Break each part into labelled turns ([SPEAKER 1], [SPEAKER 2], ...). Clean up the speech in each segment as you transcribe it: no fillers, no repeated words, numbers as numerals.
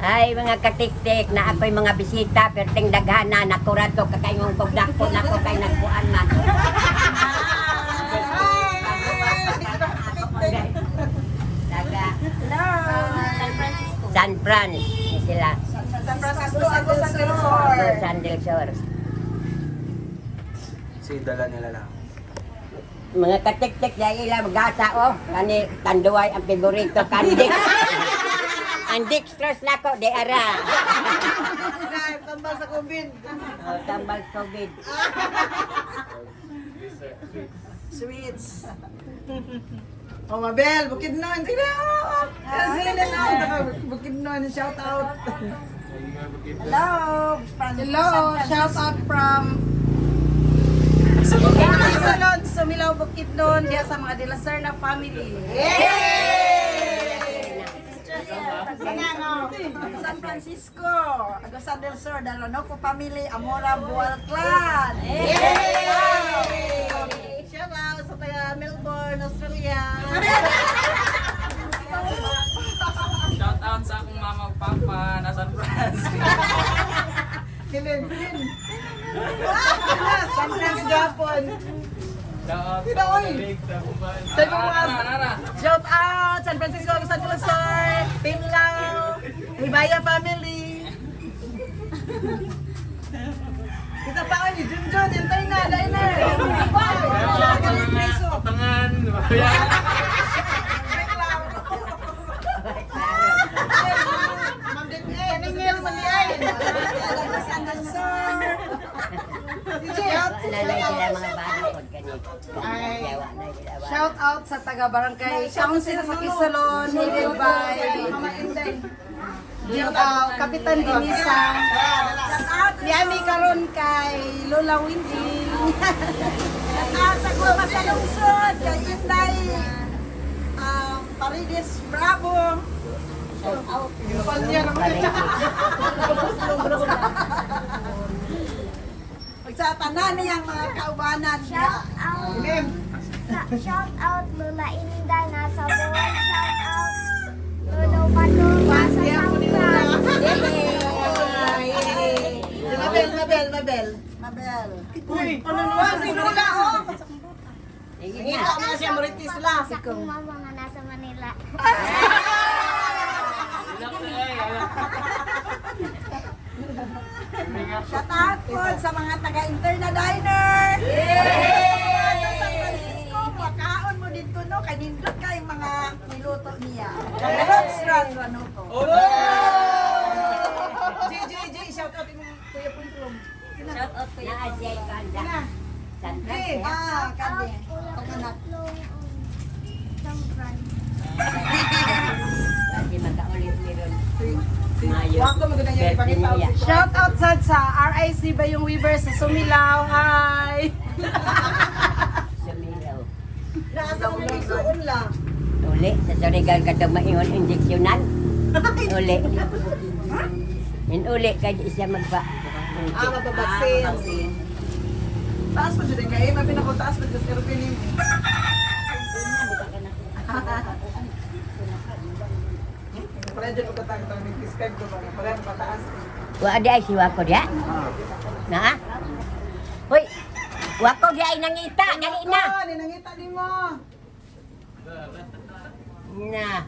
[SPEAKER 1] Ay, mga katiktik na ako'y mga bisita, perting daghana, nakurat ko, kakaingong kog dako na ko kay nagkuan man. Taga
[SPEAKER 2] San Francisco.
[SPEAKER 1] San Fran, ni sila.
[SPEAKER 3] San Francisco, Agusan del Sur.
[SPEAKER 1] San del Sur.
[SPEAKER 4] Si dala nila lang.
[SPEAKER 1] Mga katiktik na ila gasa oh, kani tanduay ang favorito kandik. Ang dextrose nako di ara.
[SPEAKER 3] Tambal sa COVID.
[SPEAKER 1] Oh, tambal COVID.
[SPEAKER 3] Sweets. Oh, Mabel, Bukidnon. Sila! Sila lang. Bukidnon, shout out.
[SPEAKER 2] Hello.
[SPEAKER 3] Hello, shout out from Isolon, Sumilaw, Bukidnon, diya sa mga De La Serna family.
[SPEAKER 2] San Francisco, Agusan del Sur, Dalanoco family, Amora, Bual Clan.
[SPEAKER 3] Shout out sa taga Melbourne, Australia.
[SPEAKER 5] Shout out sa akong mama ug papa na San Francisco.
[SPEAKER 3] Kilin, kilin. San Francisco, Gapon.
[SPEAKER 5] Shout out
[SPEAKER 3] Sino, oy?
[SPEAKER 5] sa Kuban.
[SPEAKER 3] Sa ibang mga-
[SPEAKER 5] Nara.
[SPEAKER 3] Shout out San Francisco, Agusan del Sur, Pinglao, Hibaya family. Kita pa ni Junjun, hintay na, diner.
[SPEAKER 5] Shout out sa mga katangan.
[SPEAKER 3] Ma'am Din, eh, ningil man ni ay.
[SPEAKER 2] Agusan del Sur.
[SPEAKER 1] Wala na sila mga bana pod kani.
[SPEAKER 3] Ay.
[SPEAKER 1] Wala na sila. Wala.
[SPEAKER 3] Shout out sa taga Barangay Council sa Kisalon, headed by Mama Inday. Shout out Kapitan Dinisa. Niami karon kay Lola Windy.
[SPEAKER 2] Shout out sa Guama sa Lungsod, kay Inday, Paredes Bravo.
[SPEAKER 3] Ug sa tanan niyang mga kaubanan.
[SPEAKER 6] Shout out, shout out Lola Inda nasa Bohol. Shout out Lolo Bato nasa San Fran.
[SPEAKER 3] Mabel, Mabel, Mabel.
[SPEAKER 2] Mabel.
[SPEAKER 3] Uy, ano naman? Sino ka?
[SPEAKER 1] Sige na.
[SPEAKER 3] Ngita mo na siya, Marites la.
[SPEAKER 6] Sa akong mama nga nasa Manila.
[SPEAKER 2] Shout out po sa mga taga-Interna Diner. Sa San Francisco, makaon mo dito no, kay nindot kay mga niluto niya. Lots run ano ko.
[SPEAKER 3] G, G, G, shout out imong Kuya Puntlong.
[SPEAKER 2] Shout out kuya.
[SPEAKER 1] Naa siya kanda. San
[SPEAKER 3] G.
[SPEAKER 1] Fran.
[SPEAKER 2] Ah, kade.
[SPEAKER 6] Kuya
[SPEAKER 2] Panganak.
[SPEAKER 6] Putlong, San Fran.
[SPEAKER 1] Kasi magkaulit meron. Mayo.
[SPEAKER 3] Wako maganda niya ipakita.
[SPEAKER 1] Birthday niya.
[SPEAKER 3] Shout out sad sa RIC ba yung Weaver sa Sumilaw. Hi.
[SPEAKER 1] Sumilaw.
[SPEAKER 3] Nasa mo isuon la.
[SPEAKER 1] Uli, sa Surigal ka itong maingon injeksyonan. Uli. Inuli kay di siya magpa.
[SPEAKER 3] Ah, mababaksin. Taas pa dyan kay, mabi na ko taas pa dyan pero pilim. Pare dyan ko katang tang nag-describe ko ba pare pataas.
[SPEAKER 1] Wa di ay siwa ko diya. Na? Hoy. Wa ko di ay nangita, dali na.
[SPEAKER 3] Oh, ninangita ni mo.
[SPEAKER 1] Na.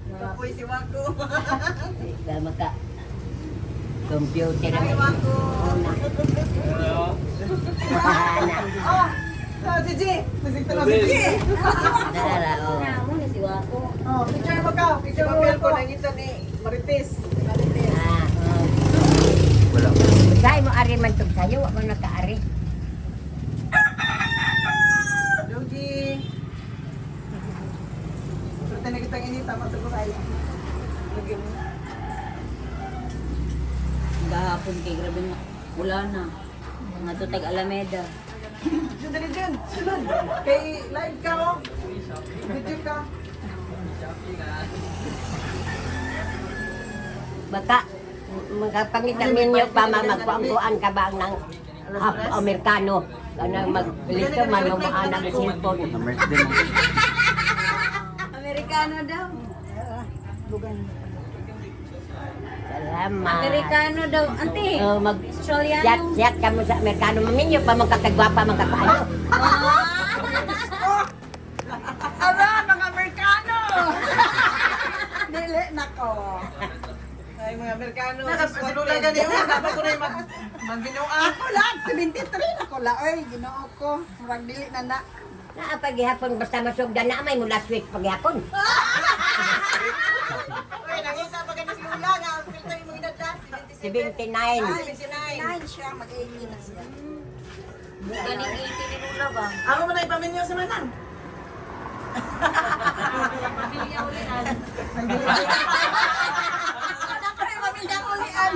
[SPEAKER 3] Kapoy si Wako.
[SPEAKER 1] Di ba maka computer
[SPEAKER 3] Ay,
[SPEAKER 1] ang
[SPEAKER 3] Wako.
[SPEAKER 1] Na.
[SPEAKER 3] Oh, oh, si G. Si G.
[SPEAKER 1] Nalala, oh.
[SPEAKER 3] Oh, picture mo ka. Picture mo ko nangita ni Marites.
[SPEAKER 1] Ah, oh.
[SPEAKER 4] Wala.
[SPEAKER 1] Say mo ari man tug sayo, wa mo nakaari.
[SPEAKER 3] Lugi. Pero tayo kitang inita, matulog ay. Lugi mo.
[SPEAKER 7] Gahapon kay grabe nga. Wala na. Mga to tag Alameda.
[SPEAKER 3] Jun, dali Jun. Sulod. Kay live ka, oh. Video ka.
[SPEAKER 1] Baka magpangita ninyo pa ma magkuan ka ba ng half Amerikano kanang maglisto man mo anak ng cellphone.
[SPEAKER 4] Birthday mo.
[SPEAKER 2] Amerikano daw.
[SPEAKER 1] Salamat.
[SPEAKER 7] Amerikano daw. Ante,
[SPEAKER 1] Oh, mag
[SPEAKER 7] Australiano.
[SPEAKER 1] Siyat, siyat kamo sa Amerikano. Maminyo pa, magkakagwapa, magkakaano.
[SPEAKER 2] Ara, mga Amerikano! Dili nako.
[SPEAKER 8] Ay, mga Amerikano. Si Lula gani, oh, dapat ko na yung magbinuan.
[SPEAKER 2] Ako lang, 73 na ko la. Oy, Ginoo ko. Murag dili na na.
[SPEAKER 1] Naa paghihapon, basta masugdan na may mo last week paghihapon.
[SPEAKER 8] Uy, nangita pa gani si Lula nga ang filter yung mga edad
[SPEAKER 1] 79.
[SPEAKER 8] 79.
[SPEAKER 2] 9 siya, mag-18 na siya.
[SPEAKER 7] Galing 80 ni Lula ba?
[SPEAKER 8] Ako man ay paminyo sa manang.
[SPEAKER 2] Anak ko rin, pamilya ko ulian.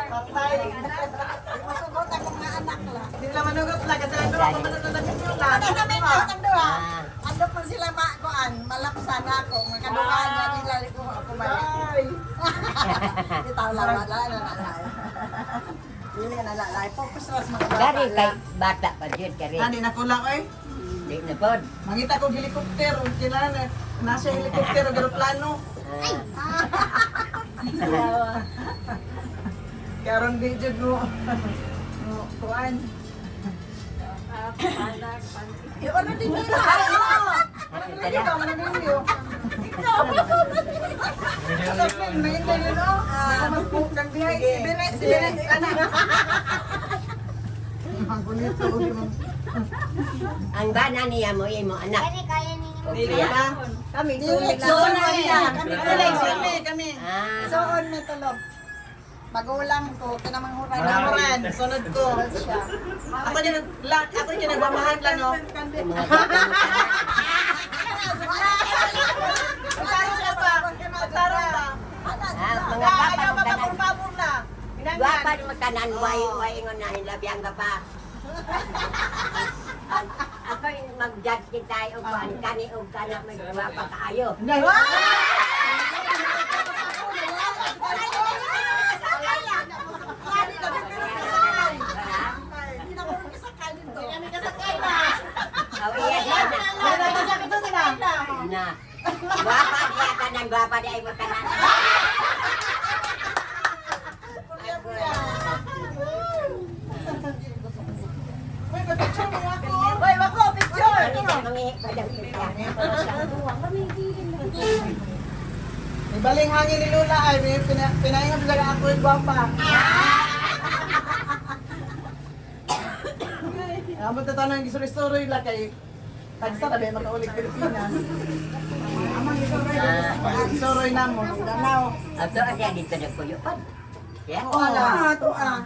[SPEAKER 8] Patay.
[SPEAKER 2] Masugot ako mga anak la.
[SPEAKER 8] Hindi nila manugot la kasi ang duha pa man ang naminyo la.
[SPEAKER 2] Ano na medyo ang duha?
[SPEAKER 1] Ah.
[SPEAKER 2] Ano pa sila makuan, malapsan ako. Mga kaduha niya, nila ko ako balik.
[SPEAKER 8] Ay.
[SPEAKER 2] Itaw lang, wala na na. Dili na la, focus ra sa mga bata.
[SPEAKER 1] Gari kay
[SPEAKER 2] lang.
[SPEAKER 1] bata pa jud kari.
[SPEAKER 8] Ani na ko lang oy.
[SPEAKER 1] Di na pod.
[SPEAKER 8] Mangita ko helicopter ug kailangan nasa helicopter ug eroplano. Karon di jud mo. Mo kuan.
[SPEAKER 2] Yung ano din nila.
[SPEAKER 8] Lagi ka man ninyo. Ikaw. May hindi yun, oh. Mas kang bihay. Si Bere, si Bere, anak. Ang gunito, og yung
[SPEAKER 1] Ang bana niya mo imo anak.
[SPEAKER 6] Kani kaya ninyo.
[SPEAKER 1] O siya.
[SPEAKER 3] Kami,
[SPEAKER 2] Dili,
[SPEAKER 3] suon
[SPEAKER 2] suon
[SPEAKER 3] na.
[SPEAKER 2] na.
[SPEAKER 8] Kami, kami, kami.
[SPEAKER 1] Ah.
[SPEAKER 2] Suon na tulog. Magulang ko, kinamang huran.
[SPEAKER 8] Namuran, sunod ko.
[SPEAKER 2] Siya.
[SPEAKER 8] Ako din, ako din nagmamahal lang, no?
[SPEAKER 1] Mga bata mo tanan.
[SPEAKER 8] Magtaro siya pa. Magtaro pa.
[SPEAKER 1] Ah, mga bata
[SPEAKER 8] Ayaw
[SPEAKER 1] mo tanan.
[SPEAKER 8] mapabor-pabor na.
[SPEAKER 1] Gwapa mo tanan way way ingon na labyang ka pa. Ako yung mag-judge kita og kuan kani og kana may gwapa kaayo. Oh, iya diya na. Na. Gwapa diya tanan, gwapa diya mo tanan.
[SPEAKER 8] Uy, picture mo ako.
[SPEAKER 2] Hoy, wako, picture!
[SPEAKER 1] Mangi padang siya.
[SPEAKER 8] May baling hangin ni Lula ay may pinaingon talaga ako yung gwapa. Amo ta tanong gisuri-suri la kay tagsa tabi makaulig Pilipinas.
[SPEAKER 2] Amang isuroy dito sa kuan.
[SPEAKER 8] Isuroy na mo.
[SPEAKER 2] Danao.
[SPEAKER 1] Ato siya dito nagpuyo pod. Yeah.
[SPEAKER 2] Oo, ah, to ah.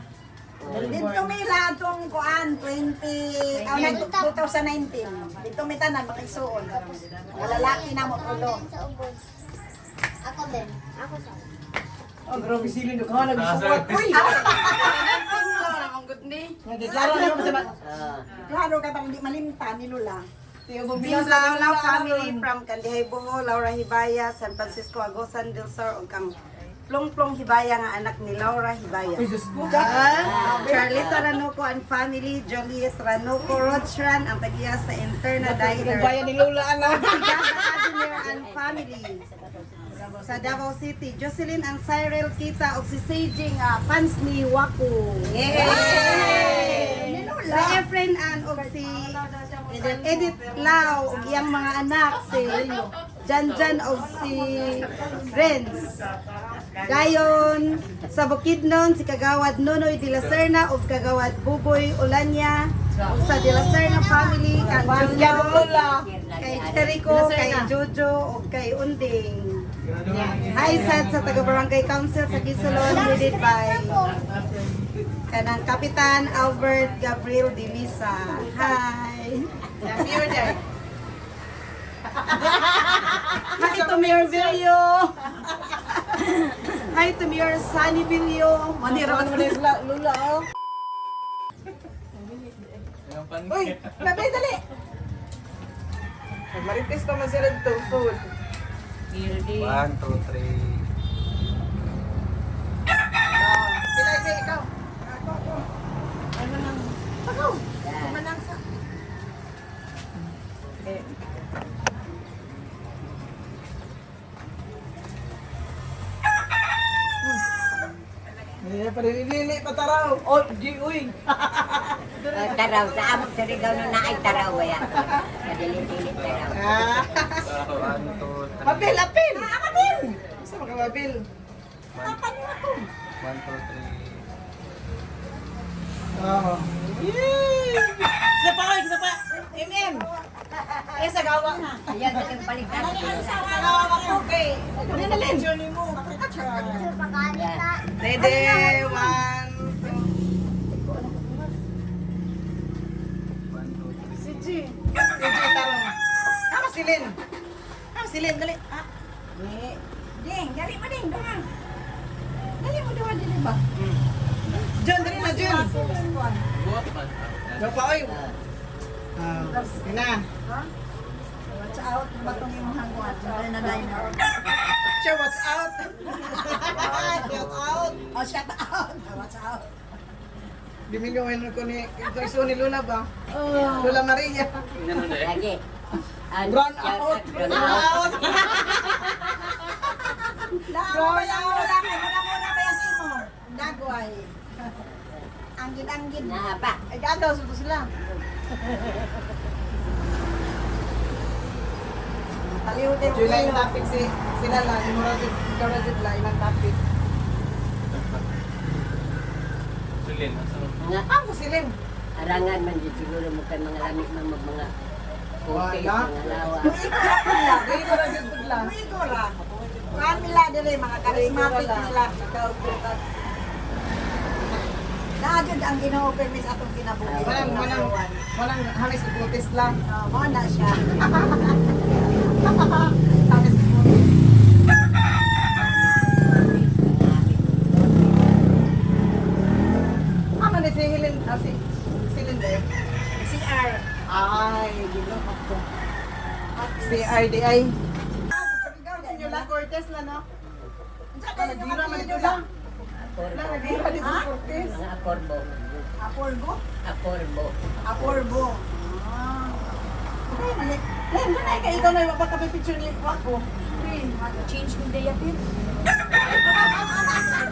[SPEAKER 2] Dito may latong kuan 20 ah, 2019. Dito may tanan makisuon. Tapos mga lalaki na mo tulo.
[SPEAKER 6] Sa ubos. Ako din. Ako sa.
[SPEAKER 8] Oh, grabe silin ko nagsuwat. Uy. Nagdeklaro na mo sa
[SPEAKER 1] Oh.
[SPEAKER 2] Klaro kay parang di malimta ni Lula.
[SPEAKER 8] Tiyo
[SPEAKER 3] Team Laula family from Kandihay Boho, Laura Hibaya, San Francisco Agosan del Sur ug kang Plong Plong Hibaya nga anak ni Laura Hibaya.
[SPEAKER 8] Uy, Diyos ko.
[SPEAKER 3] Charlita Ranoco and family, Juliet Ranoco, Rodshran, ang tagiya sa Interna Diner.
[SPEAKER 8] Bayan ni Lula ana.
[SPEAKER 3] Si Gaba Adiner and family sa Davao City. Jocelyn and Cyril Kita og si Seijing fans ni Waku. Yay! Si Efren and og si Edith Lau og iyang mga anak si Janjan og si Renz. Dayon sa Bukidnon si Kagawad Nonoy de la Serna ug Kagawad Buboy Olanya ug sa de la Serna family kang Julio kay Jericho, kay Jojo ug kay Unding. Hi sad sa taga Barangay Council sa Kisalon headed by kanang Kapitan Albert Gabriel de Misa. Hi.
[SPEAKER 8] Mayor day.
[SPEAKER 3] Hi to Mayor Villo. Hi to Mayor Sunny Villo. Manira
[SPEAKER 8] Manira man ni Lula oh. Uy, labi dali. Nagmarites pa man sila dito food.
[SPEAKER 4] 1, 2, 3.
[SPEAKER 8] Pila ikaw, ikaw.
[SPEAKER 2] Ako ako. Ano nang Pagaw. Kumanang sa
[SPEAKER 8] Hindi pa rin dili pa taraw. Oh, di uy.
[SPEAKER 1] Oh, taraw sa among Surigao no naay taraw waya. Madili-dili taraw.
[SPEAKER 8] Ah.
[SPEAKER 4] One, two, three.
[SPEAKER 8] Apil, apil. Apil. Gusto mo ka apil?
[SPEAKER 4] One, two, three.
[SPEAKER 8] Oo. Yay! Isa pa oy, isa pa. MM. Eh sa gawa.
[SPEAKER 1] Ayan sa kang palitan.
[SPEAKER 8] Sa gawa ko kay. Ano na lin?
[SPEAKER 6] Picture pa ganita.
[SPEAKER 8] Ready, one, two.
[SPEAKER 4] One, two, three.
[SPEAKER 8] Si G. Si G tarong. Ah, si Lin. Ah, si Lin, dali. Ah. Ni.
[SPEAKER 2] Ding, dali mo ding, duha. Dali mo duha dili ba?
[SPEAKER 8] Jun, dali na Jun.
[SPEAKER 5] Buot man.
[SPEAKER 8] Go pa oy. Ah, sige na.
[SPEAKER 2] Watch out, batong imong hangguan. Interna Diner.
[SPEAKER 8] Sure, what's out? Shout out.
[SPEAKER 2] Oh, shout out. Watch out.
[SPEAKER 8] Gimigawin ko ni ito iso ni Lula ba? Lula Maria.
[SPEAKER 5] Ganun eh.
[SPEAKER 1] Lagi.
[SPEAKER 8] Brown out.
[SPEAKER 1] Brown
[SPEAKER 8] Brown
[SPEAKER 1] out.
[SPEAKER 8] out.
[SPEAKER 2] Brown out. Muna-muna pa yung simo. Dagway. Anggid-anggid.
[SPEAKER 1] Na pa.
[SPEAKER 8] Ay, gadaw sa sila.
[SPEAKER 2] Taliw din.
[SPEAKER 8] July yung topic si sila lang, imo ra jud, ikaw ra jud lang ilang topic.
[SPEAKER 5] Sulin. Asa mo?
[SPEAKER 1] Nga
[SPEAKER 8] Ah, ko silin.
[SPEAKER 1] arangan man jud siguro mo kay mga lami man mag mga puti,
[SPEAKER 8] Wala.
[SPEAKER 1] mga lawa.
[SPEAKER 8] Dito ra jud pudla.
[SPEAKER 2] Tuigo ra. Kuan nila dire mga charismatic nila. Naa jud ang Ginoo permis atong kinabuhi.
[SPEAKER 8] Walang walang walang hamis iputis lang.
[SPEAKER 2] Oh, mao na siya.
[SPEAKER 8] Hamis iputis. Ah, man si Helen, ah, si Silin de.
[SPEAKER 2] CR.
[SPEAKER 8] Ay, gino ko. Si RDI.
[SPEAKER 2] Ah, sa Surigao dahil
[SPEAKER 8] Yung La Cortez la no?
[SPEAKER 2] Unsa kayo
[SPEAKER 8] Nagira man
[SPEAKER 2] nga
[SPEAKER 8] ito
[SPEAKER 2] apelyido
[SPEAKER 8] lang.
[SPEAKER 1] Akorbo.
[SPEAKER 8] La nagira dito sa Cortez.
[SPEAKER 1] Mga akorbo.
[SPEAKER 2] Aporgo?
[SPEAKER 1] Akorbo.
[SPEAKER 2] Aporbo. Ah.
[SPEAKER 8] Okay, mali. Len, doon ay kay ikaw na baka may picture ni Wako.
[SPEAKER 7] Change mo day apil.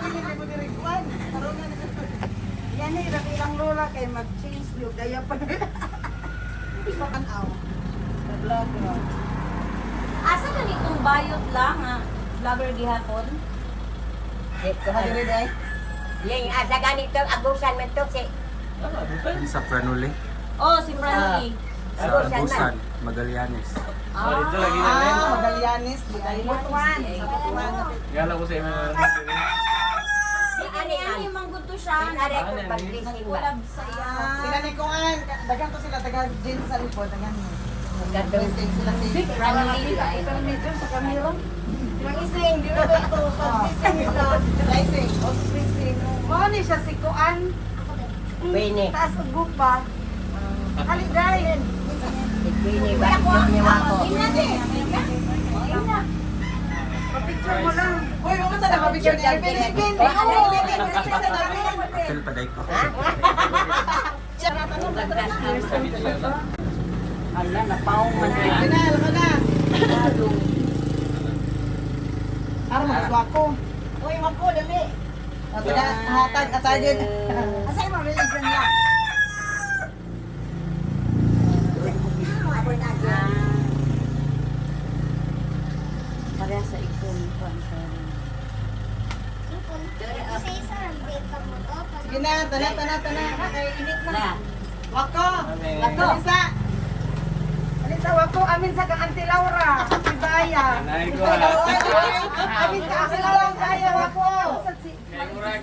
[SPEAKER 8] Dili mo diri kuan. Karon na ni.
[SPEAKER 2] Yan ay rabi lang lola kay mag-change yung gaya pa.
[SPEAKER 8] Tanaw. Sa vlog no.
[SPEAKER 7] Asa na nitong bayot lang ah. Vlogger gihapon.
[SPEAKER 1] Si
[SPEAKER 8] Sa diri day.
[SPEAKER 1] Yang asa ganito agusan man to si
[SPEAKER 4] Sa Pranuli.
[SPEAKER 7] Oh, si Franny.
[SPEAKER 4] Sa
[SPEAKER 1] Agusan man.
[SPEAKER 4] Agusan, Magallanes.
[SPEAKER 5] Oh, dito lagi na rin.
[SPEAKER 8] Ah, Magallanes, Magallanes.
[SPEAKER 2] Butuan. Sa Butuan.
[SPEAKER 5] Gala ko sa imo.
[SPEAKER 7] Di ani ani mangguto siya.
[SPEAKER 1] Are ko pag-dressing ba.
[SPEAKER 7] Nag-collab sa iya.
[SPEAKER 8] Sila ni Kuan, dagan to sila taga Jane sa likod, dagan.
[SPEAKER 1] Katong
[SPEAKER 8] Blessing sila si
[SPEAKER 7] Franny.
[SPEAKER 3] Mangising, di ba ito? Pag-gising nila.
[SPEAKER 8] Blessing.
[SPEAKER 3] Pag-gising. Mao ni siya si Kuan.
[SPEAKER 1] Queenie.
[SPEAKER 3] Taas og gupa. Haliday.
[SPEAKER 1] Si Queenie ba? Niya ako.
[SPEAKER 7] Ina ni. Ina.
[SPEAKER 3] Pa-picture mo lang.
[SPEAKER 8] Uy, wala ta na picture ni Irvin. Irvin, Irvin, picture sa namin.
[SPEAKER 4] Apil pa day ko.
[SPEAKER 7] Ala, napaong man.
[SPEAKER 8] Irvin na, alam na. Ara magsuwa ko.
[SPEAKER 2] Uy, wako dali.
[SPEAKER 8] O, taga, hatag, atagin.
[SPEAKER 2] Asa imong religion la? Born again.
[SPEAKER 7] Pareha sa ikon ko ang sorry.
[SPEAKER 6] Sa isa lang di ka mo to.
[SPEAKER 8] Sige na, tana, tana, tana. Kay init na.
[SPEAKER 1] Na.
[SPEAKER 8] Wako.
[SPEAKER 1] Wako.
[SPEAKER 8] Alisa.
[SPEAKER 3] Alin sa wako, amin sa kang Auntie Laura. Ibaya.
[SPEAKER 5] Anay ko ah.
[SPEAKER 3] Amin ka Auntie Laura, kaya wako.
[SPEAKER 5] Kay murag.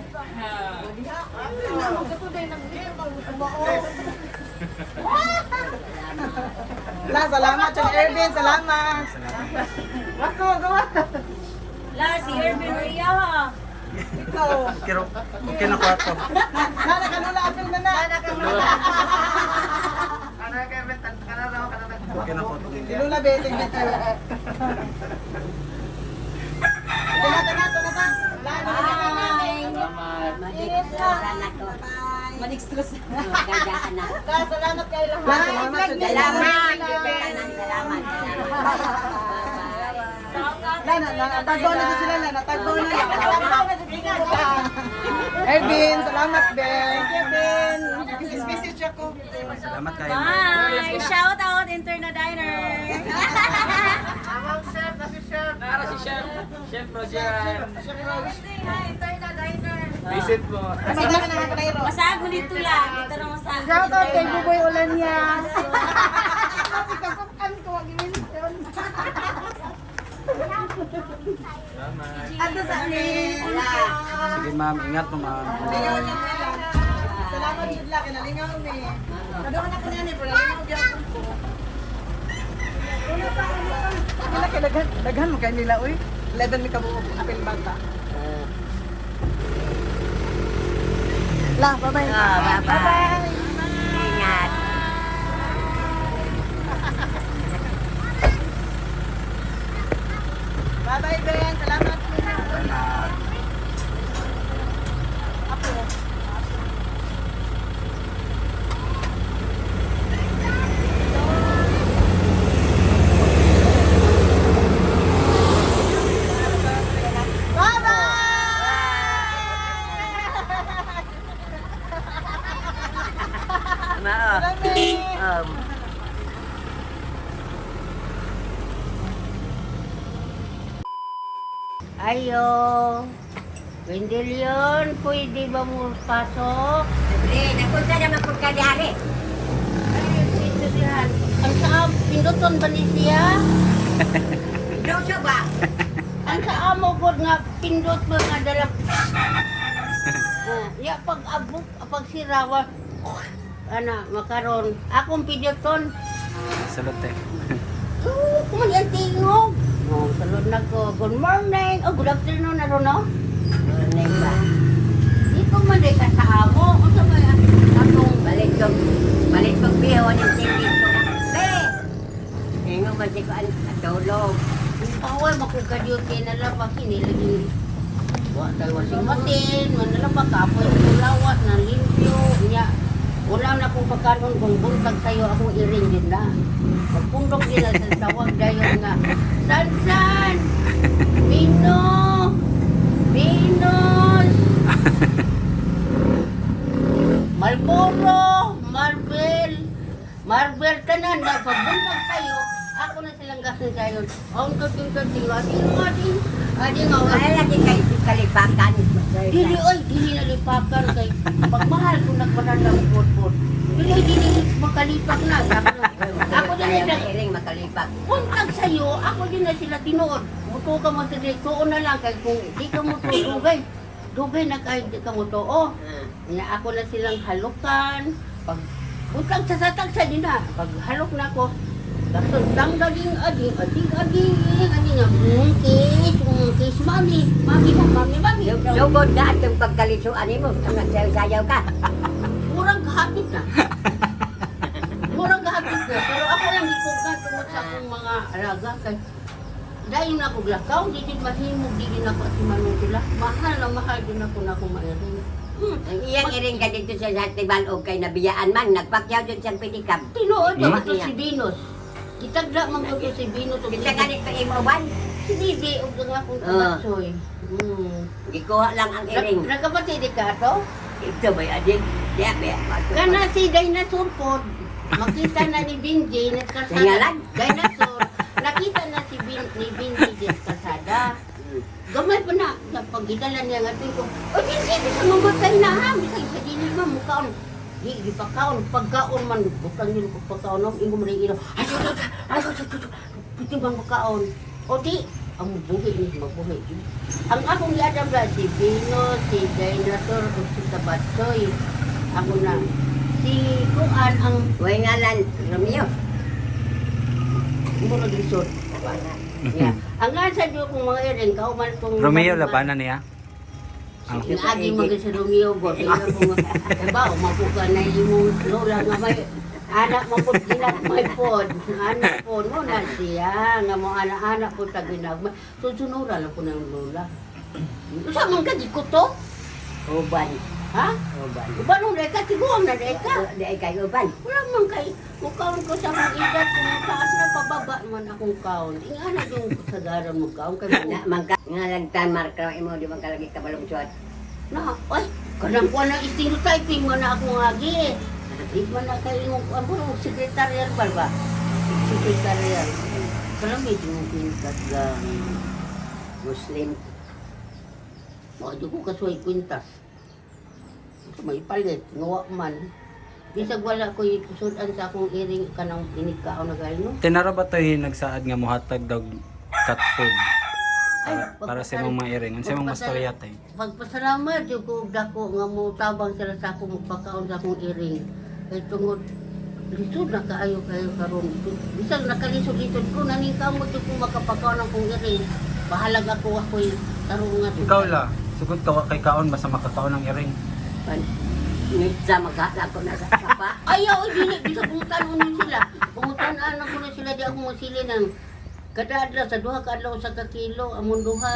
[SPEAKER 8] La, salamat. Chong Irvin, salamat.
[SPEAKER 3] Wako, gawa.
[SPEAKER 7] La, si Irvin Ria ha.
[SPEAKER 3] Ikaw.
[SPEAKER 4] Pero okay na ko ato.
[SPEAKER 8] Nana, kanula, apil na na.
[SPEAKER 4] Okay na ko ato.
[SPEAKER 8] Si Lula, beteng dito. Tana, tana, tana, tana. La, la, la, la, la.
[SPEAKER 5] Salamat.
[SPEAKER 1] Sana ko.
[SPEAKER 7] Manig-stress.
[SPEAKER 1] Magandaan na.
[SPEAKER 3] La, salamat kay lahat.
[SPEAKER 8] La, salamat.
[SPEAKER 1] Salamat. Salamat. Salamat.
[SPEAKER 7] Shout out.
[SPEAKER 8] Na, natagbaw na sila na, natagbaw na. Hey, Ben, salamat, Ben. Thank you, Ben. Message ako.
[SPEAKER 4] Salamat kayo.
[SPEAKER 3] Bye! Shout out Interna Diner!
[SPEAKER 5] Nara si Chef. Chef Roger.
[SPEAKER 3] Interna Diner!
[SPEAKER 5] Visit mo.
[SPEAKER 3] Masag mo dito lang. Dito na masag.
[SPEAKER 8] Shout out kay Buboy Olanya.
[SPEAKER 5] Salamat.
[SPEAKER 3] Ato sa amin.
[SPEAKER 4] Sige ma'am, ingat mo ma'am.
[SPEAKER 8] Salamat jud la kay nalingaw mi. Kaduha na ko niyan eh, pero nalingaw gyapon ko. Una pa, una pa. Wala kay daghan, daghan mo kay nila oy. 11 mi kabuok apil bata. La, bye-bye.
[SPEAKER 1] Oh, bye-bye. Ingat.
[SPEAKER 8] Bye-bye, Ben. Salamat.
[SPEAKER 4] Salamat.
[SPEAKER 8] Apo. Bye-bye!
[SPEAKER 1] Mao.
[SPEAKER 8] Salamat.
[SPEAKER 7] Ayo. Wendelion, pwede ba mo pasok?
[SPEAKER 1] Libre, napunta naman po ka diari.
[SPEAKER 7] Ay, dito siya. Ang sa pinduton ba ni siya?
[SPEAKER 1] Doso ba?
[SPEAKER 7] Ang sa amo god nga pindot mo nga dala. Ya pag abok, pag sirawa, ana makaron. Akong pinduton.
[SPEAKER 4] Salute. Eh.
[SPEAKER 7] Oh, kuman ang tingog. Oh, salud na ko. Good morning. Oh, good afternoon na ron, no?
[SPEAKER 1] Morning ba?
[SPEAKER 7] Dito man di ka sa amo. Unsa may atong
[SPEAKER 1] Balik kong biho ng tingin ko. Be! Ingo ba si ko ang tulog?
[SPEAKER 7] Paway makuga-duty na lang pa kinilaging wa tayo washing machine, man lang pa kapoy kulawas na limpyo niya. Wala na akong pagkanon kung buntag sayo akong iring din na. Pagpundok din na sa tawag dayon nga. San san! Bino! Venus! Marlboro! Marvel! Marvel tanan na pagbuntag sayo, ako na silang gasin sayo. Ang tuting tuting ading ading ading
[SPEAKER 1] Wala lagi kay kalipakan.
[SPEAKER 7] Dili oy, dili nalipakan kay pagmahal ko nagmanandang putput. Dili dili makalipak na. Ako din
[SPEAKER 1] Ayaw
[SPEAKER 7] na
[SPEAKER 1] na iring makalipak.
[SPEAKER 7] Buntag sa'yo, ako din na sila tinuod. Muto ka mo sa tuon na lang kay kung di ka mo dugay. Dugay na kay di ka mo tuo. Na ako na silang halukan. Pag buntag sa satag sa din na. Pag halok na ako, Gaston, tanggaling ading, ading, ading, ading, kiss, kiss, mami, mami na, mami, mami.
[SPEAKER 1] Sugod na atong pagkalisuan nimo. Ang nagsayaw-sayaw ka.
[SPEAKER 7] Murang gahapit na. Murang gahapit na. Pero ako lang gikuga tungod sa akong mga alaga. Kay, dahil na ako glakaw, di din mahimog, di din ako at manong sila. Mahal na mahal din ako na akong mairing.
[SPEAKER 1] Ang iyang iring ka dito sa festival og kay nabiyaan man, nagpakyaw dyan siyang pinikap.
[SPEAKER 7] Tinuod
[SPEAKER 4] Hmm?
[SPEAKER 7] hmm? ito si Venus. Gitagla man ko to si Venus. ug
[SPEAKER 1] Kinsa ganit pa imo uban?
[SPEAKER 7] Si Bibi, ug ang akong
[SPEAKER 1] Ah.
[SPEAKER 7] kabatsoy. Hmm.
[SPEAKER 1] Gikuha lang ang iring.
[SPEAKER 7] Nagkapatid ka ato?
[SPEAKER 1] Ito ba ading? Diya ba?
[SPEAKER 7] Kana si Dinosaur pod, makita na ni Binji na kasada.
[SPEAKER 1] Singalan?
[SPEAKER 7] Dinosaur. Nakita na si Bin, ni Binji di kasada. Gamay pa na, pag gidala niya nga tuig ko, o Binji, bisa mamatay na ha, bisa sa dili ma, mukaon. Di, di pagkaon, pagkaon man, butang yun ko pagkaon, ang ingo man ilo, ay, ay, ay, ay, ay, puti bang pagkaon. O di, ang buhi ni mabuhi. Ang akong giadam ba, si Bino, si Dinosaur, o si Tabatsoy. Ako na. Si Kuan ang
[SPEAKER 1] Way ngalan Romeo.
[SPEAKER 7] murag lisod. Yeah. Ang nasa diyo kong mga iring, kauman kong...
[SPEAKER 4] Romeo, labanan niya. Ang
[SPEAKER 7] Naagi mga si Romeo, god. Diba, umabuka na imong lola nga may anak mo po ginagmay po. Anak po, mo na siya. Nga mo anak-anak po sa ginagmay. Susunura lang po ng lola. Sa man ka, di ko to.
[SPEAKER 1] Uban.
[SPEAKER 7] Ha?
[SPEAKER 1] Uban.
[SPEAKER 7] Uban mo dai ka, tiguang na dai ka.
[SPEAKER 1] Di ay kay uban.
[SPEAKER 7] Wala man kay mukaon ko sa akong edad kung taas na pababa man akong kaon. Inga na yung kasagaran mo kaon kay
[SPEAKER 1] Na man ka nga lang tamar ka imo di man ka lagi kabalong suwat.
[SPEAKER 7] Na, ay, kanang kuha ng stereotyping man na akong agi. Di man na kayo yung, ano, sekretarial ba ba? Sekretarial. Kalamit yung kwintas gang
[SPEAKER 1] Muslim.
[SPEAKER 7] Mga di ko kasuway kwintas. May palit, ngawa man. Bisag wala ko sudan sa akong iring kanang inikao na galino.
[SPEAKER 4] Tinara ba to'y nagsaad nga muhatag dog cat food?
[SPEAKER 7] Ay,
[SPEAKER 4] Para, para sa imong mga iring. Unsa imong mastorya tay?
[SPEAKER 7] Pagpasalamat yung ko og dako nga mo tabang sila sa ako magpakaon sa akong iring. Kay tungod lisod na kaayo kayo karon. Bisag nakalisod-lisod ko naning kamot jud ko makapakaon ang akong iring. Bahalag ako ako'y tarong nga.
[SPEAKER 4] Ikaw la, sugod ka wa kay kaon basta makakaon ang iring.
[SPEAKER 1] Pan Mitsa magkata ko na sa sapa.
[SPEAKER 7] Ayaw, oy, dili bisag pangutan-on nun sila. Pangutan-on ako na sila di ako masili ng kada adlaw sa duha ka adlaw sa ka kilo among duha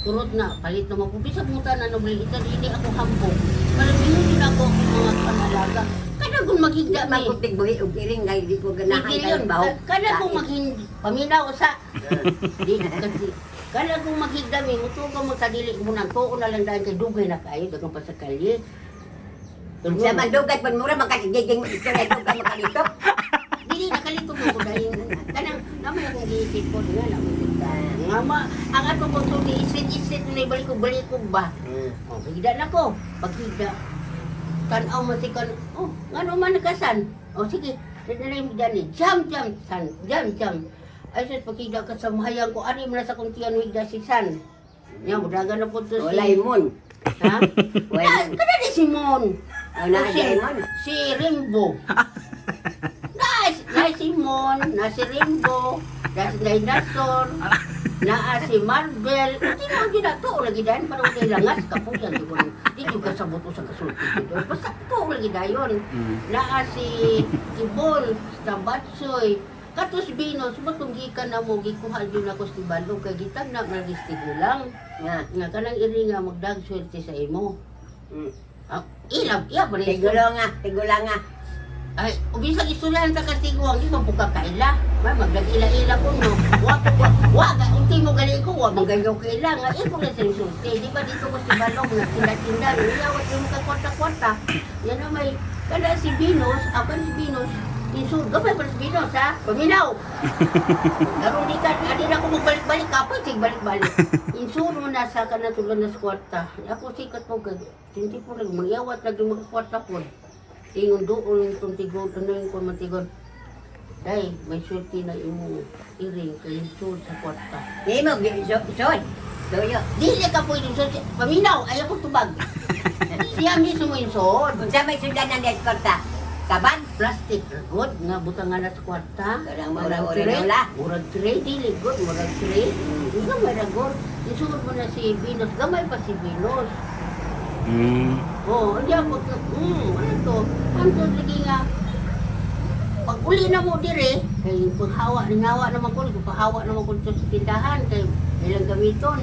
[SPEAKER 7] turot na palit na mo bisag pangutan ano bali ita dili ako hambog. Pero mingon ako akong mga panalaga. Kada kung maghigda mi.
[SPEAKER 1] Magutig buhi og iring kay di ko ganahan
[SPEAKER 7] Hindi
[SPEAKER 1] kay
[SPEAKER 7] yun.
[SPEAKER 1] bahok.
[SPEAKER 7] Kada kung maghin paminaw sa di kasi kada kung maghigda mi mutuo mo sa dili mo nang tuo na lang dahil kay dugay na kayo daghang pa sa kalye.
[SPEAKER 1] Sa man dugay pan mura makasigiging istorya dugay makalito.
[SPEAKER 7] Dili nakalito mo ko dahil kanang naman akong giisip ko nga na mo nga ma ang ato ko sulti isit-isit na balikog-balikog ba. Oh, higda na ko. Paghigda. Tanaw mo si kan. Oh, ngano man nakasan? Oh, sige. Dinala yung dani. Jam jam san. Jam jam. Ay sus paghigda ka sa mahayang ko ari man na sa kuntian higda si San. Nya mudagan na po to si.
[SPEAKER 1] Walay mon.
[SPEAKER 7] Ha?
[SPEAKER 1] Walay
[SPEAKER 7] Na,
[SPEAKER 1] mon.
[SPEAKER 7] kada di si Mon.
[SPEAKER 1] Oh, naa
[SPEAKER 7] Si,
[SPEAKER 1] di mon.
[SPEAKER 7] si Rimbo. Na, na si Mon, na si Rimbo, na si Dinosaur, na si Marvel. Hindi mo din na to lagi dayon para kay langas kapuyan di ko. Di jud ka sabot sa kasulti. Basta to lagi dayon. Naa si Tibol, sa Batsoy, Katos Binos, batong gikan na mo gikuha jud ako si Balog kay gitag na lang.
[SPEAKER 1] Nga.
[SPEAKER 7] Nga kanang iri nga magdag swerte sa imo. Ah, ilab, iya ba rin?
[SPEAKER 1] Tigulo nga, tigulo nga.
[SPEAKER 7] Ay, bisag istoryahan ta katiguang, di man po ka kaila. May magdag-ila-ila ko no. Wa ko wa, wa ga unti mo gali ko, wa man ganyo kaila nga iko na sa sulti. Di ba dito ko si Balong nga tinda-tinda, niyawat yung ka kwarta-kwarta. Yan na may kada si Venus, ako si Venus, Insult, gamay pa si Venus ha, paminaw. Karon di ka, adi na ako magbalik-balik, kapoy, sig balik-balik. Insuro na sa kana tulad na sa kwarta. Ako sikat mo, kay 24 lang, magyawat lagi mga kwarta po. Tingon doon itong tigon, ano yung kung matigon. Day, may swerte na imo iring kay insuro sa kwarta.
[SPEAKER 1] Di mo sod. Tuyo.
[SPEAKER 7] Dili ka po yung swerte. Paminaw, ayaw ko tubag. Siya mismo yung suod.
[SPEAKER 1] Unsa may sundan ng eskorta? Kaban?
[SPEAKER 7] Plastic good nga butang nga na sa kwarta.
[SPEAKER 1] Kanang
[SPEAKER 7] Murag
[SPEAKER 1] murag
[SPEAKER 7] tray.
[SPEAKER 1] wala.
[SPEAKER 7] Murag tray, dili good, murag tray. Gamay ra good. Isuod mo na si Venus, gamay pa si Venus. Oh, hindi ako, ano to? Anto lagi nga, pag uli na mo dire, kay paghawa, ningawa naman ko, paghawa naman ko dito sa tindahan, kay ilang gamiton.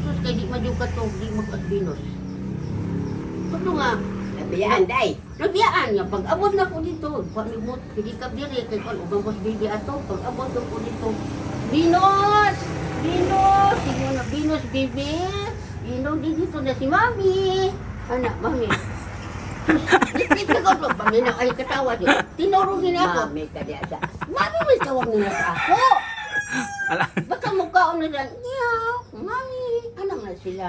[SPEAKER 7] Sus, kay di man ka to, di mag Venus. Kuno nga,
[SPEAKER 1] Nabiyaan day.
[SPEAKER 7] Nabiyaan nga, pag abot na ko dito, kuan mo, hindi ka dire, kay kuan, ubang ko sa bibi ato, pag abot na ko dito, Venus! Venus! Sige na, Venus, bibi! Venus, di dito na si Mami! Anak, Mami. Sus, di ko, Mami na, ay katawa di. Tinuro gina ako.
[SPEAKER 1] Mami ka diya sa.
[SPEAKER 7] Mami, may tawag nila sa ako.
[SPEAKER 4] Ala.
[SPEAKER 7] Baka mukhaon na lang, meow, Mami. Anak na sila.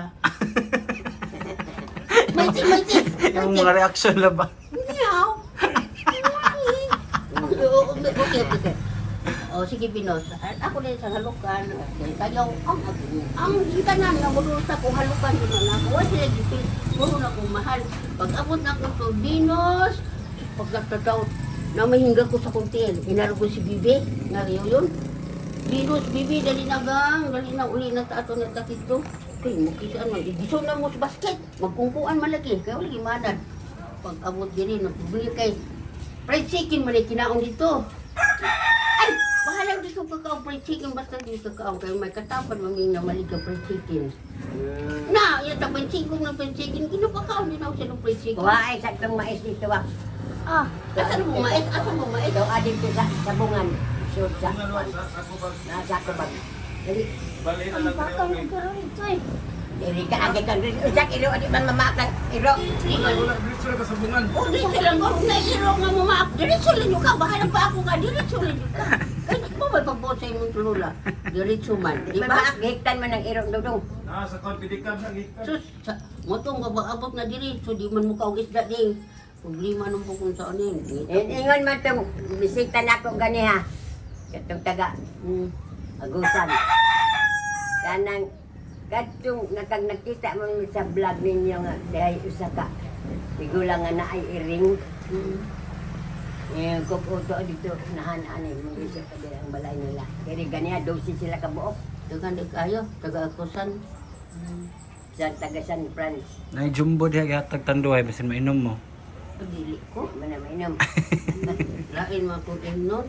[SPEAKER 7] Maiti, maiti.
[SPEAKER 4] Yung mga reaction la ba?
[SPEAKER 7] Meow. Mami. Okay. O sige Pinos, ako din sa halukan. Kayaw ang ang tanan nga muro sa ko halukan din na ako. Wa sila gipil, muro na ko mahal. Pag abot na ko to Pinos, pagkatadaw na mahingga ko sa kunti. Inaro ko si Bibi, nga yun. Venus, Bibi, dali na gang, dali na uli na sa ato na takito. Kay mo kisa man, igiso na mo sa basket. Magkungkuan man lagi, kay wala gimanan. Pag abot diri nagbili kay fried chicken man ay kinaon dito. Ay, bahala dito Diretso ka ka fried chicken basta di ka kaon kay may katapad mami na mali ka fried chicken. Na, ya ta fried chicken na fried chicken ginapakaon din ako sa ng fried chicken.
[SPEAKER 1] Kuha ay sa itong mais dito ah.
[SPEAKER 6] Ah,
[SPEAKER 7] Asa mo mais? Asa mo mais?
[SPEAKER 1] Ito dito sa sabungan. So, sa nasa ko bag. Dali.
[SPEAKER 6] ang bakal ko karon ito eh.
[SPEAKER 1] Dili ka agi kan usa iro di man mamakan iro.
[SPEAKER 7] O dito lang ko na iro nga mo maak. Diretso lang yun ka. Bahala pa ako ka. Diretso lang yun ka. Kaya di mo may pagbuot sa imong tulula. Diretso man.
[SPEAKER 1] Di
[SPEAKER 7] Di
[SPEAKER 1] man
[SPEAKER 7] ba?
[SPEAKER 1] maak gihiktan man ang iro dudong.
[SPEAKER 7] Sus, sa, motong abot na diretso. Di man mo kaog isda ding. Problema nung po kung saan yun.
[SPEAKER 1] Ingon man tong bisita nako gani ha. Katong taga Agusan. Kanang kadtong nakag nakita mo sa vlog ninyo nga dahil usa ka tigulang nga naay iring. Eh, kung uto dito nahan-an eh, mga isa pa din ang balay nila. Kaya ganiya, 12 sila kabuok
[SPEAKER 7] Taga di kayo. Taga Akusan.
[SPEAKER 1] Sa taga San Franz.
[SPEAKER 4] Nay jumbo diha gihatag tanduay bisan mainom mo.
[SPEAKER 7] Dili ko.
[SPEAKER 1] Mana mainom.
[SPEAKER 7] Lain mga kong imnon.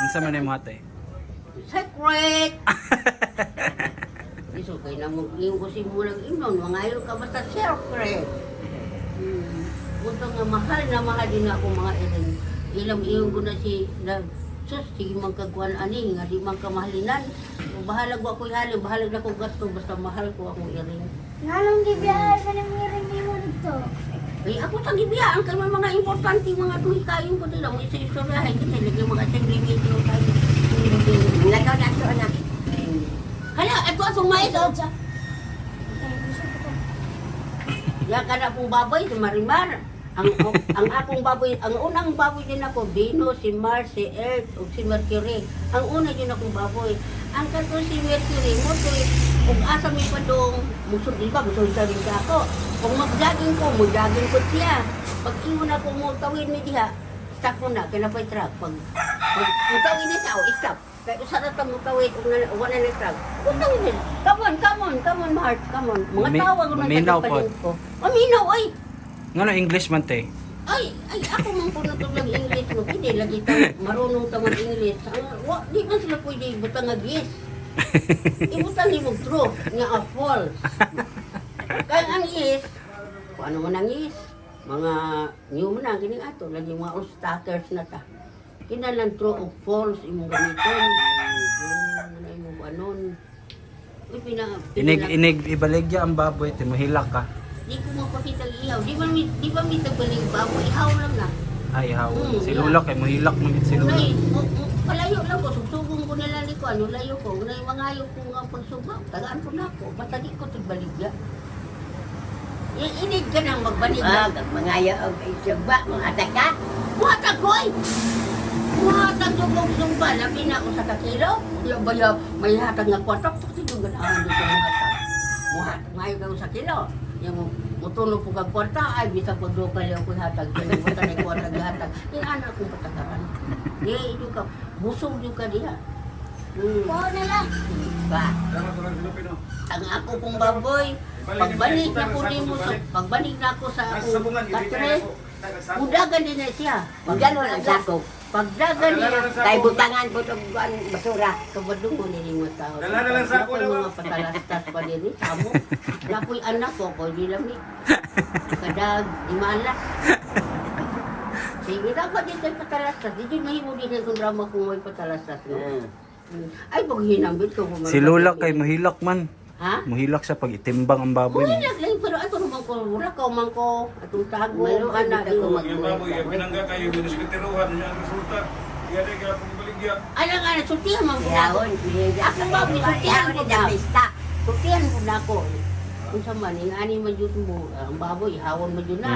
[SPEAKER 4] Unsa man imong hatay?
[SPEAKER 7] Secret! Iso kay na mo yung kasi mo lang imnon, mga ayaw ka basta secret. Buto nga mahal na mahal din ako mga ilang ilang iyon ko na si na, sus sige man kagkuan ani nga di man kamahalinan. Bahala ko ako ihalin, bahala na ko gasto basta mahal ko akong iring.
[SPEAKER 6] Nganong gibiyahe pa ng miring nimo dito?
[SPEAKER 7] Ay ako sa gibiyaan kay may mga importante mga tuhi kayo ko nila mo isa istoryahay kasi lagi mga assembly meeting tayo.
[SPEAKER 1] Nagaw na ito na.
[SPEAKER 7] Hala, ato atong mais oh.
[SPEAKER 6] Eh, gusto ko to.
[SPEAKER 7] Ya kana pong baboy si Marimar. Ang akong baboy, ang unang baboy din ako, Venus, si Mars, si Earth, ug si Mercury. Ang una din akong baboy. Ang kato si Mercury, mo to ug asa mi padong musod di ba musod sa rin ka ako. Kung mag-jogging ko, mo-jogging ko siya. Pag ingon ako mo tawid mi diha, stop mo na kay napay truck. Pag mutawid ni siya, oh, stop. Kay usa ra ta mutawid ug na wala na truck. Mutawid ni. Come on, come on, come on, Mars, come on. Mga tawag ko
[SPEAKER 4] Maminaw
[SPEAKER 7] ng
[SPEAKER 4] pod.
[SPEAKER 7] ko. Maminaw ay.
[SPEAKER 4] Ngano English man te?
[SPEAKER 7] Ay, ay ako man po natulog English mo. Hindi lagi ta marunong ta mag-English. Ang wa, di man sila pwede ibutang nga yes. Ibutang ni mo true nga a false. Kaya ang yes, kung ano man ang yes, mga new man ang kining ato, lagi mga all-stackers na ta. Kinalan true o false imong gamiton. Ano imong anon. Uy,
[SPEAKER 4] Inig inig ibaligya ang baboy te mohilak ka.
[SPEAKER 7] Di ko mapakita ang ihaw. Di ba may tagbaling baboy? Ihaw lang na.
[SPEAKER 4] Ay haw. Si
[SPEAKER 7] Yeah.
[SPEAKER 4] Lula kay mohilak man gid si Lula.
[SPEAKER 7] Unay, palayo lang ko, sugsugong ko nila ni ko, ano layo ko, unay mangayo ko nga pagsuga, tagaan ko na ako, basta di ko tagbaligya. Inig ka nang magbalig
[SPEAKER 1] Ah,
[SPEAKER 7] na.
[SPEAKER 1] mga og isugba, mga ataka.
[SPEAKER 7] Muhatag ko ay! Muhatag ko kong sumba, labi na ako sa kakilo. Di ba ya, may hatag nga kwarta, pati yung ganahan dito muhatag. Muhatag, ngayon ka sa kilo. Yung mutunog ko kag kwarta, ay bisag pagdukal yung ko hatag, kaya mo tanay kwarta gihatag. Inana akong patakaran. Di, ito ka, busog yung ka diha.
[SPEAKER 6] Wow na lang.
[SPEAKER 1] Ba,
[SPEAKER 7] Ang ako kong baboy, pagbalik na ko nimo sa pagbalik na ako sa akong katre, udagan din na siya.
[SPEAKER 1] Pagano lang sako.
[SPEAKER 7] Pagdagan niya,
[SPEAKER 1] Kay butangan po og kuan basura.
[SPEAKER 7] kabadong mo nini mga tao. Dala na lang sa ako mga patalastas pa din eh, amo. Napoy anak ko, ko di lami. Kadag, di malas. Sige, dapat din tayo patalastas. Di din mahimo din ang drama kung may patalastas. No? Ay, pag hinambit ko.
[SPEAKER 4] Si Lula kay mohilak man.
[SPEAKER 7] Ha?
[SPEAKER 4] Mohilak siya pag itimbang ang baboy mo.
[SPEAKER 7] Wala lang, pero ato naman ko, wala ka man ko, atong tago,
[SPEAKER 1] Maluan
[SPEAKER 7] anak,
[SPEAKER 1] dito ko
[SPEAKER 7] di-
[SPEAKER 1] mag-
[SPEAKER 9] Yung baboy, yung pinangga kayo, diniskutiruhan niya ang resulta. Iya di ka pagbaligya.
[SPEAKER 7] Alang anak, sultihan man ko na ako.
[SPEAKER 1] Ihawon,
[SPEAKER 7] Akong baboy, sultihan ko na.
[SPEAKER 1] pista.
[SPEAKER 7] Sultihan ko na ako. Kung sa man, yung ani man yun mo, ang baboy, ihawon man yun na.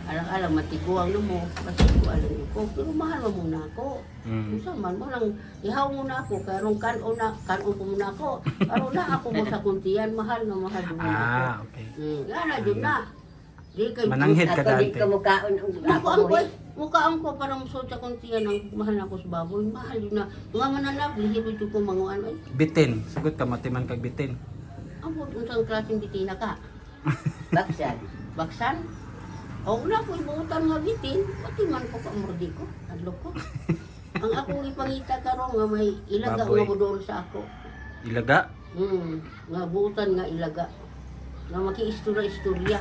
[SPEAKER 7] Alang-alang, matiguang na mo. Kasi ko alam niyo ko, pero mahal mo muna ako. Kung sa man, walang, ihaw mo na ako, karong kanon na, kanon ko muna ako. Karon na ako mo sa kuntian, mahal na mahal mo na ako.
[SPEAKER 4] Ah, okay.
[SPEAKER 7] Yan na, yun na. Di kay
[SPEAKER 4] Mananghid ka
[SPEAKER 1] Ako di
[SPEAKER 4] dati.
[SPEAKER 1] ko mukaon og
[SPEAKER 7] Ako ang koy, mukha ang ko parang so sa kuntian ang mahal ako sa baboy, mahal yun na. Mga mananap, lihiro jud ko mga ano. Ay,
[SPEAKER 4] Bitin. Sugot ka matiman kag bitin.
[SPEAKER 7] ambot unsang klaseng bitina ka?
[SPEAKER 1] Baksan.
[SPEAKER 7] Baksan? O na ko ibuutan nga bitin, pati man ko ka murdi ko, adlok ko. Ang akong ipangita karon nga may ilaga
[SPEAKER 4] Baboy.
[SPEAKER 7] nga moduol sa ako.
[SPEAKER 4] Ilaga.
[SPEAKER 7] Nga buutan nga ilaga. Nga makiistorya-istorya.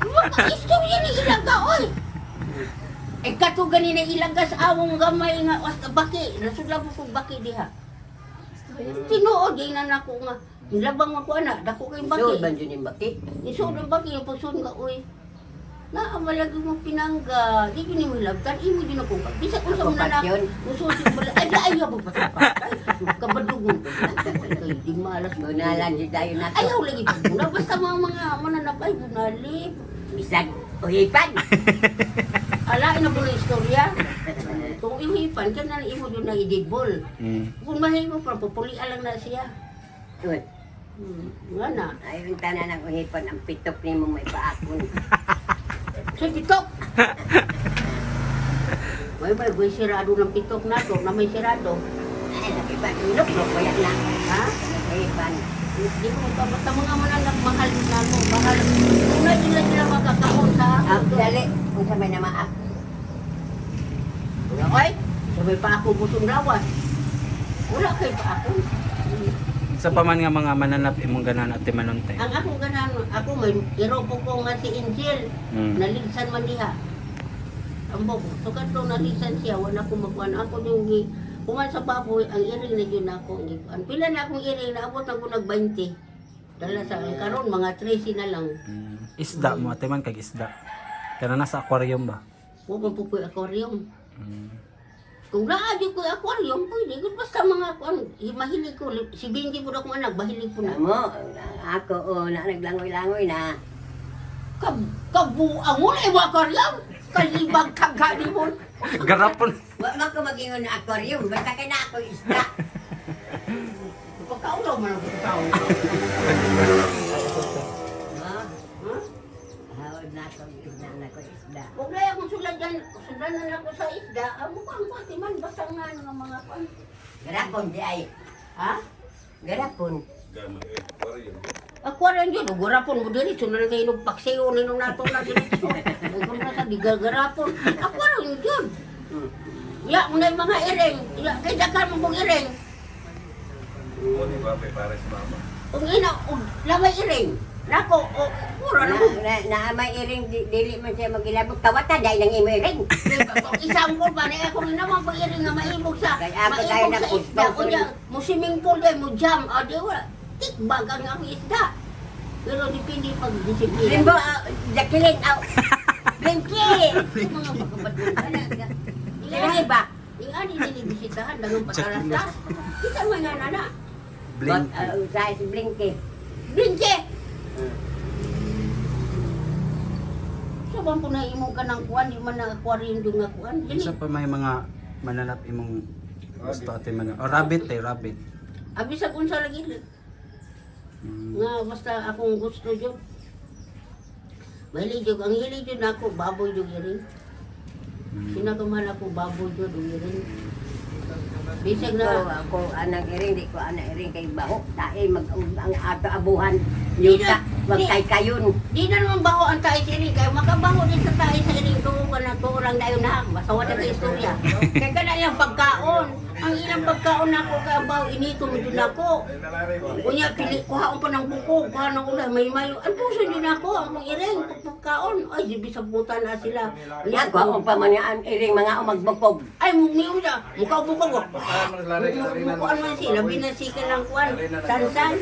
[SPEAKER 7] Maka-istorya ni ilaga, oy! Eh, kato gani na ilaga sa awong gamay nga, was, baki, nasudla ko kong baki diha. Tinuod, gay na nako nga, nilabang ako ana, dako kayong baki.
[SPEAKER 1] Suod man jud yung baki.
[SPEAKER 7] Isuod ang baki, yung pagsuod nga, uy. Naamalagi mo pinangga, di ko ni mo hilabtan, imo din ako. Bisag unsa
[SPEAKER 1] Ako
[SPEAKER 7] mo na na,
[SPEAKER 1] patyon.
[SPEAKER 7] musuod yung bala, ay, ay, ay, patay, kabadugon. Kay di malas mo.
[SPEAKER 1] Bunalan jud tayo nato.
[SPEAKER 7] Ayaw lagi pagmuna, basta mga mananap ay bunalip.
[SPEAKER 1] Bisag uhipan.
[SPEAKER 7] Alain na po na istorya. Kung ihipan, ka na imo doon na idibol. Kung mahimo pa, pupulian lang na siya.
[SPEAKER 1] Uy,
[SPEAKER 7] Nga na.
[SPEAKER 1] ayon tanan ang uhipan ang pitok nimo may paakon.
[SPEAKER 7] Sa pitok! May sirado ng pitok na to, na may sirado.
[SPEAKER 1] Ay, lagi ba? Ilok, kaya na.
[SPEAKER 7] Ha?
[SPEAKER 1] Uhipan.
[SPEAKER 7] Hindi ko pa, basta mga mananap, mahal na mo, mahal. Kung na sila sila makakaon sa
[SPEAKER 1] Ah,
[SPEAKER 7] ako.
[SPEAKER 1] dali. Unsa may namaak?
[SPEAKER 7] Wala kay, sabay pa ako busong lawas. Wala kay pa ako.
[SPEAKER 4] Sa pa man nga mga mananap imong ganahan Ate Manonte.
[SPEAKER 7] Ang akong ganahan, ako may iropo ko nga si Angel. Naligsan man diha. Ambok, so kadto naligsan siya, wala ko magkuan. Ako yung gi kuman sa baboy, ang iring na yun ako. Ang gikuan. Pila na akong iring, naabot na ko nag 20. Dala sa ang karon mga 13 na lang.
[SPEAKER 4] Isda mo Ate Man kag isda. Kana nasa aquarium ba?
[SPEAKER 7] Huwag man po ko'y aquarium. Kung naa di ko'y aquarium, pwede. Kung basta mga kuan, mahilig ko. Si Benji po na akong anak, mahilig ko na.
[SPEAKER 1] Amo, ako oh, na naglangoy-langoy na.
[SPEAKER 7] Kabuang mo na yung aquarium. Kalibag kagani mo.
[SPEAKER 4] Garapon.
[SPEAKER 1] Wa man ko mag-ingon na aquarium, basta kay na ako isda.
[SPEAKER 7] Pagkaulaw man ako sa tao.
[SPEAKER 1] Ha?
[SPEAKER 7] Ha?
[SPEAKER 1] Hawad na ako isda na ko isda.
[SPEAKER 7] Huwag na akong sulad dyan. Sudan na lang ako sa isda. Amo ko ang pati man. Basta nga nga mga kwan.
[SPEAKER 1] Garapon di ay.
[SPEAKER 7] Ha?
[SPEAKER 1] Garapon.
[SPEAKER 9] Gano eh, aquarium.
[SPEAKER 7] Aquarium dyan. Garapon mo diri. Sunan na kayo nung paksiyo. Ninong nato na diri. Kung nasa di garapon. Aquarium dyan. Ya, muna yung mga iring. Ya, kay dakar mo kong iring.
[SPEAKER 9] Oo, di ba? May pare si mama.
[SPEAKER 7] Kung ina, og lamay iring. Nako, o, pura
[SPEAKER 1] Na,
[SPEAKER 7] na mo.
[SPEAKER 1] na, na may iring di, dili man siya magilabot kawatan dahil nang imo iring.
[SPEAKER 7] Isang pool pa, na ako rin naman pag iring nga maibog sa,
[SPEAKER 1] Kaya ako tayo
[SPEAKER 7] maibog sa
[SPEAKER 1] na
[SPEAKER 7] isda.
[SPEAKER 1] putol.
[SPEAKER 7] Kunya, mo swimming pool dahil mo jam, o di wala. Tikbag ang akong isda. Pero depende pag disiplina.
[SPEAKER 1] Limbo, Jacqueline, aw. Blinky!
[SPEAKER 7] Mga pagkabadong.
[SPEAKER 1] Kaya ba?
[SPEAKER 7] Yung ani nili bisitahan, dagang patalastas. Kita mo nga na na.
[SPEAKER 4] Blink.
[SPEAKER 1] But, sa si Blinky.
[SPEAKER 7] Blinke! So, bang po na imong ka ng kuwan, di man na aquarium yung nga kuwan. Dili.
[SPEAKER 4] Sa pa may mga mananap imong gusto Ate Man. O rabbit eh, rabbit.
[SPEAKER 7] Abi sa unsa lagi. Nga basta akong gusto jud. Mahilig jud ang hilig jud nako baboy jud iring. Pinakamahal ako baboy jud ug iring. Bisag
[SPEAKER 1] Ko,
[SPEAKER 7] na
[SPEAKER 1] ako anang iring, di ko anang iring kay baho. Tae, mag, ang ato abuhan. Yuta, magkaykayon.
[SPEAKER 7] di na naman baho ang tae sa iring kay makabaho din sa tae sa iring tuo ka na tuo lang dayon na basta wala sa istorya. Kay kana ilang pagkaon. Ang ilang pagkaon nako kay ang baho inito mo jud nako.
[SPEAKER 9] Ay, nalalay ba?
[SPEAKER 7] Unya, pili, kuhaon pa ng buko, kuha ng ulay, may mayo. Ang puso nyo na ako, ang iring, pagkaon. Ay, di bisabutan na sila.
[SPEAKER 1] Unya, kuhaon pa man nga ang iring mga umagbukog.
[SPEAKER 7] Ay, mugniom siya. Mukha buko ko. Mukuan man siya, labi na si kanang kuan. Sansan,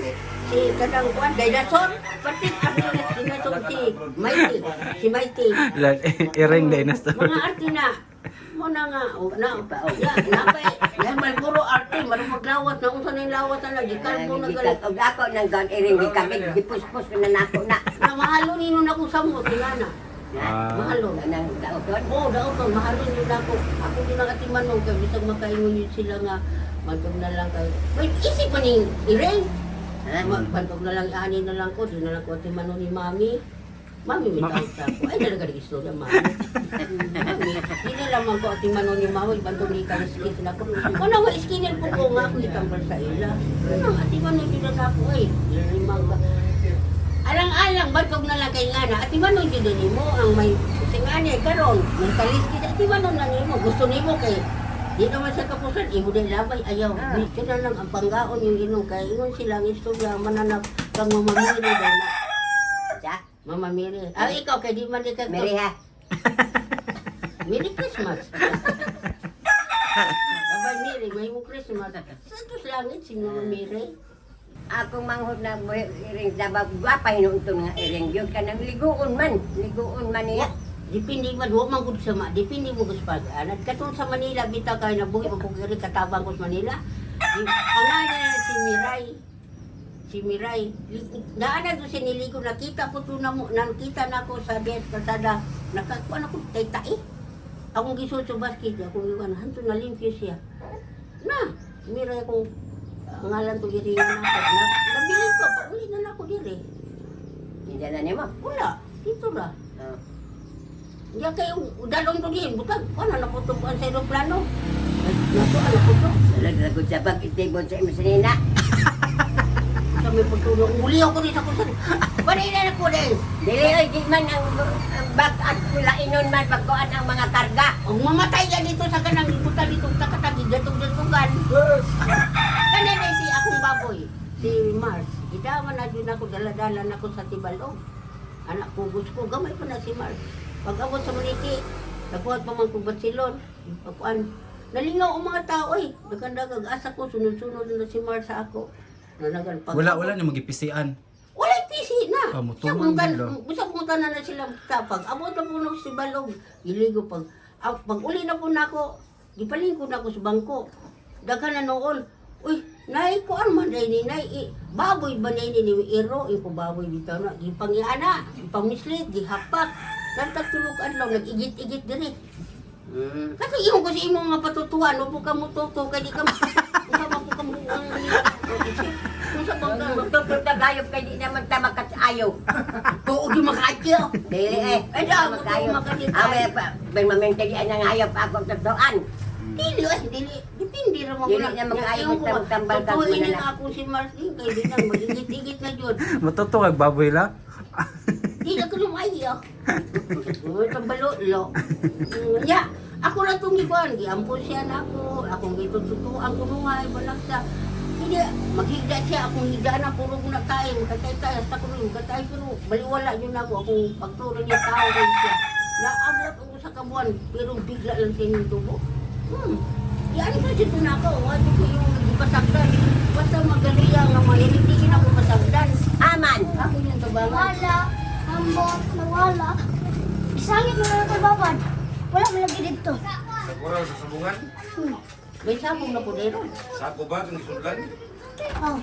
[SPEAKER 7] si kanang kuan, dinosaur. Pati ako na dinosaur si Mighty. Si Mighty.
[SPEAKER 4] Iring dinosaur.
[SPEAKER 7] Mga arte na. Mo na nga, o, na, ya, napay, na, malburo arte, marumaglawat na, unsa na yung lawat na, gikalbo na galit.
[SPEAKER 1] Og ako nang gan iring gikamit, gipuspos na nako na.
[SPEAKER 7] Na mahalo nino na ko sa mo, tingana.
[SPEAKER 4] Ah.
[SPEAKER 7] Mahalo.
[SPEAKER 1] Nang daoton.
[SPEAKER 7] Oo, daw to, mahalo nyo na ako. Ako din ang atimanong kay bisag makaingon yun sila nga bantog na lang kay. Wait, isip pa ning iring.
[SPEAKER 1] Ha?
[SPEAKER 7] Bantog na lang ani na lang ko, di na lang ko atimanong ni mami. Mami may tawag sa ako. Ay talaga ng istorya, mami. Mami, di na lamang ko atimanong ni mami, bantog ni kaliskit na ko. Wala nga iskinil po ko nga ako itambal sa ila. Ano ang atimanong yun na ako ay. Limang ka. Alang-alang, bantog na lang kay nga na. Ati man jud ni mo ang may singani karon, may kaliskis. Di ba na nimo gusto nimo kay di naman sa kapusan imo din labay ayaw. Dito na lang ang panggaon yung inom kay ingon sila ang istorya mananap kang Mama Mary daw na.
[SPEAKER 1] Sa?
[SPEAKER 7] Mama Mary. Ah, ikaw kay di man di ka
[SPEAKER 1] Mary ha.
[SPEAKER 7] Merry Christmas. Abay Mary, may mo Christmas. Santos langit si Mama Mary.
[SPEAKER 1] Akong manghod na buhi iring dabag gwapa hinuunton nga iring gyud kanang liguon man, liguon man niya.
[SPEAKER 7] Depende man, wa man gud sa ma, depende mo gud sa pag-anad. Katong sa Manila bitaw kay nabuhi pa kog iri katabang ko sa Manila. Ang nga si Miray. Si Miray. Naana do si niligo nakita ko to na mo, nakita na ko sa Diaz Calzada. Nakakuan ako tay tai. Akong gisod sa basket, akong iwan hanto na limpyo siya. Na, Miray akong ngalan to iri na ako. Na, nabili ko, pauli na nako diri.
[SPEAKER 1] Gidala nimo.
[SPEAKER 7] Wala, dito ra.
[SPEAKER 1] Oh.
[SPEAKER 7] Diya kayo, dalong to din, butag, ano na ko tubuan sa aeroplano. Nato, ano ko to?
[SPEAKER 1] Lagod sa bag itibon sa imo sinina.
[SPEAKER 7] Sa may pagtulong, uli ako rin sa kusan. Panay na ko din.
[SPEAKER 1] Dili oy di man ang bag at kulainon man pagkuan ang mga karga.
[SPEAKER 7] Ang mamatay ka dito sa kanang buta dito, takatagi, gatong-gatugan. Kanina na si akong baboy, si Mars. Idaman na din ako, dala-dala na ako sa Tibalog. Anak ko, gusto ko, gamay pa na si Mars. Pag abot sa Maniki, nakuha pa man kong batsilon. Pagkuan, nalingaw ang mga tao eh. Nagandagag asa ko, sunod-sunod na si Mars sa ako. Nanagan pag
[SPEAKER 4] Wala wala ni magipisian.
[SPEAKER 7] Wala PC na.
[SPEAKER 4] Ah, mutuman
[SPEAKER 7] Sa
[SPEAKER 4] gid lo.
[SPEAKER 7] Bisa punta na na sila pag abot na po na si Balog. Iligo pag pag uli na po na ako, gipalingkod na ako sa bangko. Daghan na noon. Uy, nay ko man day ni nay baboy ba nay ni iro iko baboy bitaw na gipangiana, gipamislit, gihapak. Nantag tulog adlaw nag-igit-igit diri. Kasi iyong ko sa imong nga patutuan, upo ka mo tuto kay di ka unsa man po ka mo unsa man ka
[SPEAKER 1] Magtutol ka gayop kay di naman ta makaayo.
[SPEAKER 7] Tuog yung makakyo.
[SPEAKER 1] Dili eh.
[SPEAKER 7] Ay, da, mo
[SPEAKER 1] Makayo.
[SPEAKER 7] makakita.
[SPEAKER 1] Awe pa, ben mamenta di ang hayop ako tagtuan.
[SPEAKER 7] Dili, ay, dili. Depende ra mo.
[SPEAKER 1] Dili na makaayo mo tambal ka
[SPEAKER 7] Tutuin
[SPEAKER 1] na
[SPEAKER 7] na ako si Martin kay di na magigit-igit na jud.
[SPEAKER 4] Matuto kag baboy la.
[SPEAKER 7] Di na ko lumayo. Uy, tambalo lo. Ya, ako na itong gikuan, giampon siya na ako, akong gitututuan ko nungay, balak sa hindi, maghigda siya, akong higda na, puro ko na kain, makatay-tay, hasta ko rin, makatay, pero baliwala yun ako, akong pagturo niya, tao ko siya. Naabot ako sa kabuan, pero bigla lang siya yung tubo. Yan ko siya na ako, wala ko yung nagpasagdan. Basta magaling nga mga hindi na ako pasagdan.
[SPEAKER 1] Aman.
[SPEAKER 7] Ako yung tabangan.
[SPEAKER 6] Wala. Ambot, nawala. Isangit mo na ito babad. Wala mo lagi dito.
[SPEAKER 9] Sa koral sa sabungan,
[SPEAKER 7] May sabong na po dito.
[SPEAKER 9] sako ba kang isudlan?
[SPEAKER 6] Oh.